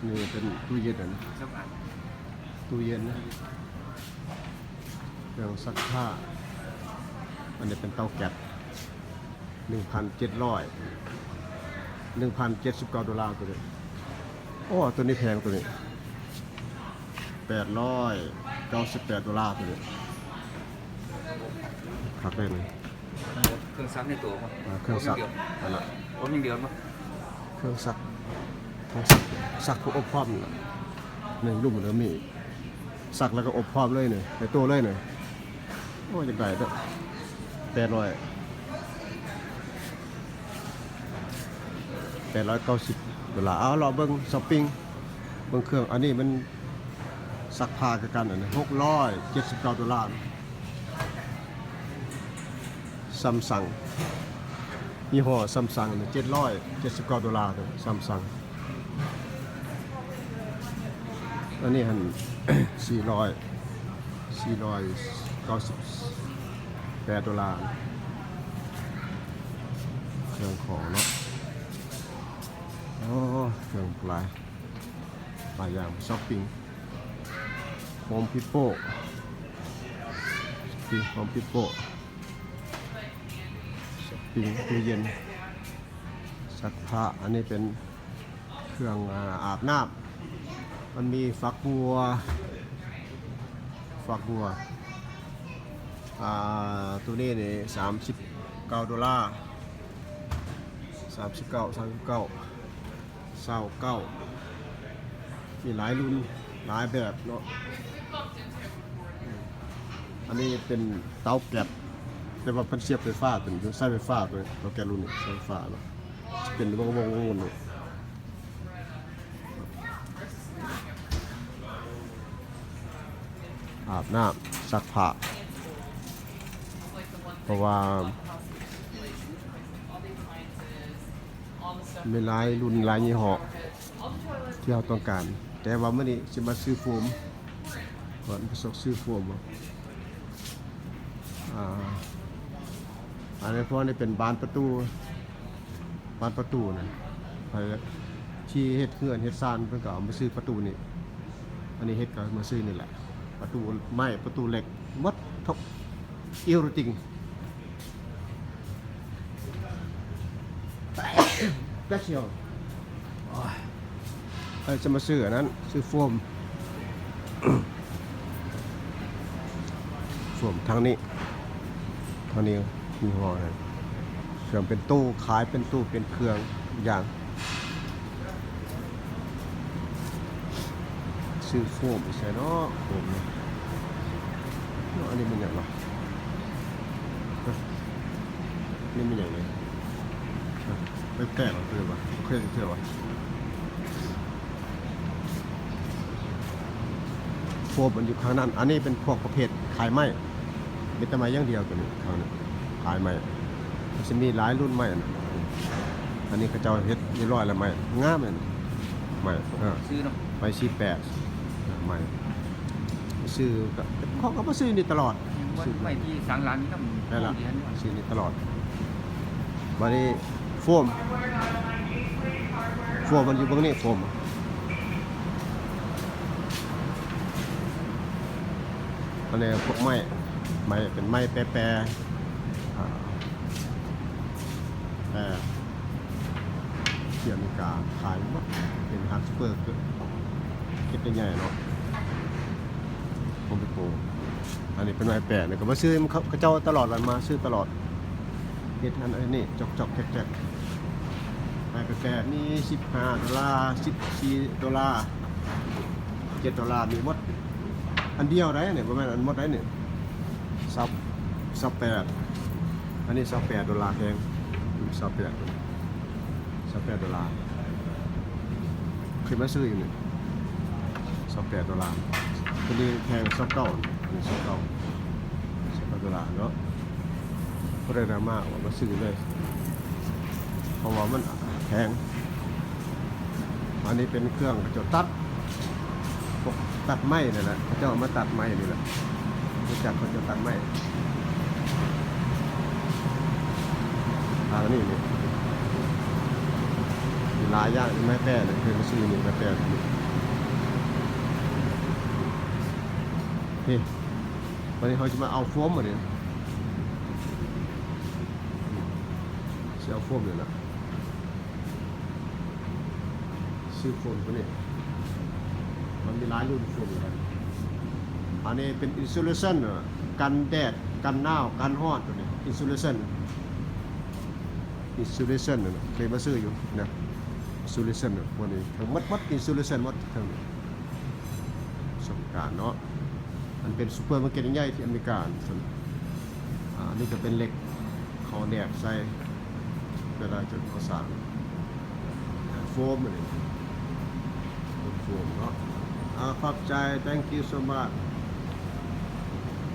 ນີ້ເປັນຕູ້ເຢັນ ຕູ້ເຢັນ ເຄື່ອງຊັກຜ້າ. ອັນນີ້ເປັນເຕົາແກັສ ໜຶ່ງພັນເຈັດຮ້ອຍ ໜຶ່ງພັນເຈັດສິບເກົ້າໂດລາໂຕນີ້. ໂອ້ ໂຕນີ້ແພງ ໂຕນີ້ ແປດຮ້ອຍເກົ້າສິບແປດໂດລາໂຕນີ້. ຄັກເລີຍນີ້. ເຄື່ອງຊັກໃນໂຕບໍ່? ອ່າ ເຄື່ອງຊັກ ອັນນັ້ນ ໂອມຢ່າງດຽວບໍ່? ເຄື່ອງຊັກ ເຄື່ອງຊັກ ຊັກຜູ້ອົບພ້ອມນີ້ ໃນລຸ່ມເດີມີ ຊັກແລ້ວກໍອົບພ້ອມເລີຍນີ້ ໃນໂຕເລີຍນີ້. ໂອ້ຍ ຢາກໄດ້ເດີ ແປດຮ້ອຍ ແປດຮ້ອຍເກົ້າສິບໂດລາ. ເອົາ ເລາະເບິ່ງ ຊັອບປິງ ເບິ່ງເຄື່ອງ. ອັນນີ້ມັນ ຊັກຜ້າຄືກັນ ອັນນີ້ ຫົກຮ້ອຍເຈັດສິບເກົ້າໂດລາ. ຊຳຊັງ ຍີ່ຫໍ້ຊຳຊັງ ເຈັດຮ້ອຍເຈັດສິບເກົ້າໂດລາ ຊຳຊັງ. ອັນນີ້ຫັ້ນ ສີ່ຮ້ອຍ ສີ່ຮ້ອຍເກົ້າສິບແປດໂດລາ. ເຄື່ອງຂອງເນາະ ໂອ້ ເຄື່ອງຫຼາຍ ຫຼາຍຢ່າງ. ຊັອບປິງ ໂຮມດີໂປ ໂຮມດີໂປ ຊັອບປິງ ຕູ້ເຢັນ ຊັກຜ້າ. ອັນນີ້ເປັນເຄື່ອງ ອາ ອາບນ້ຳ ມັນມີຝັກບົວ ຝັກບົວ ອາ ໂຕນີ້ນີ້ ສາມສິບເກົ້າໂດລາ ສາມສິບເກົ້າ ສາມສິບເກົ້າ ຊາວເກົ້າ ມີຫຼາຍລຸ້ນຫຼາຍແບບເນາະ. ອັນນີ້ເປັນເຕົາແກັສ ແຕ່ວ່າເພິ່ນສຽບໄຟຟ້າ ເປັນໃຊ້ໄຟຟ້າ ໂຕເຕົາແກັສລຸ້ນນີ້ໃຊ້ໄຟຟ້າເນາະ ເປັນວົງໆໆ ນີ້. ອາບນ້ຳ ຊັກຜ້າ ເພາະວ່າມີຫຼາຍລຸ້ນຫຼາຍຍີ່ຫໍ້ທີ່ເຮົາຕ້ອງການ. ແຕ່ວ່າມື້ນີ້ຊິມາຊື້ໂຟມກ່ອນ ໄປຊອກຊື້ໂຟມ. ອາ ອັນນີ້ ພວກນີ້ເປັນບານປະຕູ ບານປະຕູນະ ໃຜທີ່ເຮັດເຮືອນເຮັດຊານ ເພິ່ນກໍເອົາມາຊື້ປະຕູນີ້. ອັນນີ້ເຮັດກໍມາຊື້ນີ້ແຫຼະ ປະຕູໄມ້ ປະຕູເຫຼັກ ໝົດທຸກ everything. ເອີ ຈະມາຊື້ອັນນັ້ນ ຊື້ໂຟມ ໂຟມທາງນີ້ ທາງນີ້ຍີ່ຫໍ້ນັ້ນ ເຄື່ອງເປັນຕູ້ ຂາຍເປັນຕູ້ເປັນເຄື່ອງທຸກຢ່າງ. ຊື້ໂຟມໃສ່ເນາະ ໂຟມນີ້. ເນາະ ອັນນີ້ແມ່ນຫຍັງວະ? ນີ້ແມ່ນຫຍັງນີ້? ແປກໆ ເນາະ ຄືວ່າບໍ່ເຄີຍເຫັນເທື່ອວະ. ໂຟມມັນຢູ່ຂ້າງນັ້ນ. ອັນນີ້ເປັນພວກປະເພດຂາຍໄມ້ ມີແຕ່ໄມ້ຢ່າງດຽວ ໂຕນີ້ ເຂົານີ້ຂາຍໄມ້ ມັນຊິມີຫຼາຍລຸ້ນໄມ້. ອັນນີ້ເຂົາເຈົ້າເຮັດຮຽບຮ້ອຍແລ້ວ ໄມ້ງາມເລີຍ ໄມ້ ເອີ ຊື້ເນາະ ໄມ້ສີ່ແປດ ໄມ້ ຊື້ກໍ ເຂົາກໍມາຊື້ນີ້ຕະຫຼອດ ຊື້ໄມ້ທີ່ສາງຫຼັງນີ້ນຳ ແມ່ນລະ ຊື້ນີ້ຕະຫຼອດ. ບາດນີ້ໂຟມ ໂຟມມັນຢູ່ເບື້ອງນີ້ ໂຟມ ອັນນີ້ພວກໄມ້ ໄມ້ ເປັນໄມ້ແປໆ ອາ ແປທີ່ອາເມລິກາຂາຍໝົດ ເປັນຮັກສະເປີກ ເຮັດໃຫຍ່ໆ ເນາະ ໂຮມດີໂປ. ອັນນີ້ເປັນໄມ້ແປ ແລ້ວກໍມາຊື້ ເຂົາ ເຂົາເຈົ້າຕະຫຼອດລະ ມາຊື້ຕະຫຼອດ ເຮັດອັນ ອັນນີ້ ຈອກໆ ແຈກໆ ໄມ້ແປ ມີສິບຫ້າໂດລາ ສິບສີ່ໂດລາ ເຈັດໂດລາ ມີໝົດ. ອັນດຽວໃດນີ້ ບໍ່ແມ່ນອັນໝົດໃດນີ້ ຊາວ ຊາວແປດ ອັນນີ້ຊາວແປດໂດລາ ແພງ ຊາວແປດ ຊາວແປດໂດລາ ເຄີຍມາຊື້ຢູ່ນີ້ ຊາວແປດໂດລາ. ໂຕນີ້ແພງ ຊາວເກົ້າ ອັນນີ້ຊາວເກົ້າ ຊາວເກົ້າໂດລາເນາະ. ຜູ້ໃດນຳມາ ເອົາມາຊື້ເລີຍ ເພາະວ່າມັນແພງ. ອັນນີ້ເປັນເຄື່ອງເຂົາເຈົ້າຕັດ ພວກຕັດໄມ້ນີ້ແຫຼະ ເຂົາເຈົ້າເອົາມາຕັດໄມ້ນີ້ແຫຼະ ຮູ້ຈັກເຂົາເຈົ້າຕັດໄມ້. ທາງນີ້ນີ້ ມີ ຫຼາຍຢ່າງທີ່ມາແປນ ເຄີຍມາຊື້ນີ້ມາແປນ. ເອີ ບາດນີ້ເຮົາຈະມາເອົາໂຟມ ບາດນີ້ຊິເອົາໂຟມນີ້ລະ ຊື້ໂຟມຕົວນີ້ ມັນມີຫຼາຍລຸ້ນໂຟມຢູ່ນະ. ອັນນີ້ເປັນອິນຊູເລຊັນ ກັນແດດ ກັນໜາວ ກັນຮ້ອນ ຕົວນີ້ອິນຊູເລຊັນ ອິນຊູເລຊັນ ເຄີຍມາຊື້ຢູ່ນະ ອິນຊູເລຊັນ ພວກນີ້ທັງໝົດ ໝົດອິນຊູເລຊັນໝົດທັງນີ້ ປະສົບການເນາະ. ມັນເປັນຊຸບເປີມາເກັດໃຫຍ່ທີ່ອາເມລິກາ ອັນນີ້ກະເປັນເຫຼັກ ເຂົາແນບໃສ່ເວລາຈະກໍ່ສ້າງ ໂຟມອັນນີ້ ໂຟມເນາະ. ອາ ຂອບໃຈ thank you so much.